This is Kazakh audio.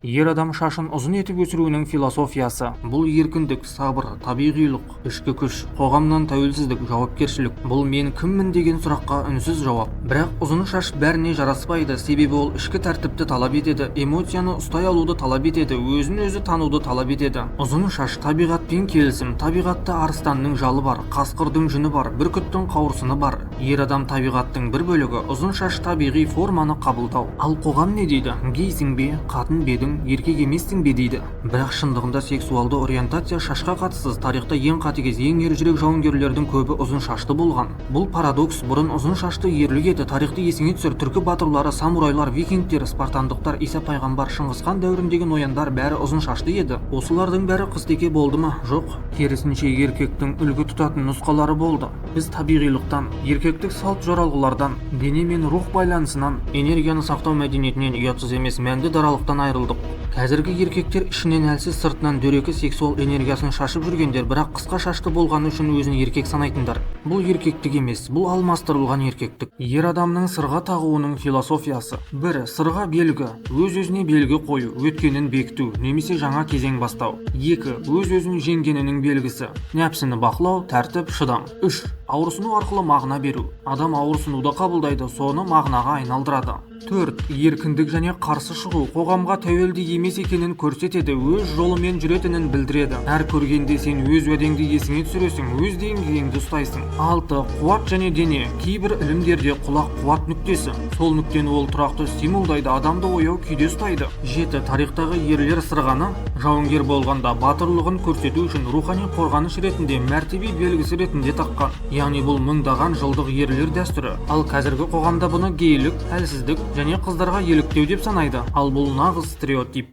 Ер адам шашын ұзын етіп өсіруінің философиясы. Бұл еркіндік, сабыр, табиғилық, ішкі күш, қоғамнан тәуелсіздік, жауапкершілік. Бұл «мен кіммін» деген сұраққа үнсіз жауап. Бірақ ұзын шаш бәріне жараспайды, себебі ол ішкі тәртіпті талап етеді, эмоцияны ұстай алуды талап етеді, өзін өзі тануды талап етеді. Ұзын шаш — табиғатпен келісім. Табиғатта арыстанның жалы бар, қасқырдың жүні бар, бүркіттің қауырсыны бар. Ер адам — табиғаттың бір бөлігі. Ұзын шаш — табиғи форманы қабылдау. Ал қоғам не дейді? «Гейсің бе, қатын ба едің, еркек емессің бе?» — дейді. Бірақ шындығында сексуалды ориентация шашқа қатыссыз. Тарихта ең қатыгез, ең ержүрек жауынгерлердің көбі ұзын шашты болған. Бұл парадокс. Бұрын ұзын шашты ерлік еді. Тарихты есіңе түсір: түркі батырлары, самурайлар, викингтер, спартандықтар, Иса пайғамбар, Шыңғысхан дәуіріндегі нояндар — бәрі ұзын шашты еді. Осылардың бәрі қызтеке болды ма? Жоқ, керісінше, еркектің үлгі тұтатын нұсқалары болды. Біз табиғилықтан, еркектік салт жоралғылардан, дене мен рух байланысынан, энергияны сақтау мәдениетінен, ұятсыз емес, мәнді даралықтан айырылдық. Қазіргі еркектер — ішінен әлсіз, сыртынан дөрекі сексуал энергиясын шашып жүргендер, бірақ қысқа шашты болғаны үшін өзін еркек санайтындар. Бұл еркектік емес, бұл алмастырылған еркектік. Ер адамның сырға тағуының философиясы. Бір, сырға — белгі, өз өзіне белгі қою, өткенін бекіту немесе жаңа кезең бастау. Екі, өз өзін жеңгенінің белгісі, нәпсіні бақылау, тәртіп, шыдам. Үш, ауырсыну арқылы мағына беру. Адам ауырсынуды қабылдайды, соны мағынаға айналдырады. Төрт, еркіндік және қарсы шығу. Қоғамға тәуелді емес екенін көрсетеді, өз жолымен жүретінін білдіреді. Әр көргенде сен өз уәдеңді есіңе түсіресің, өз деңгейіңді ұстайсың. Алты, қуат және дене. Кейбір ілімдерде құлақ — қуат нүктесі. Сол нүктені ол тұрақты стимулдайды, адамды ояу күйде ұстайды. Жеті, тарихтағы ерлер сырғаны жауынгер болғанда батырлығын көрсету үшін, рухани қорғаныш ретінде, мәртебе белгісі ретінде таққан. Яғни бұл мыңдаған жылдық ерлер дәстүрі. Ал қазіргі қоғамда бұны гейлік, әлсіздік және қыздарға еліктеу деп санайды. Ал бұл нағыз стереотип.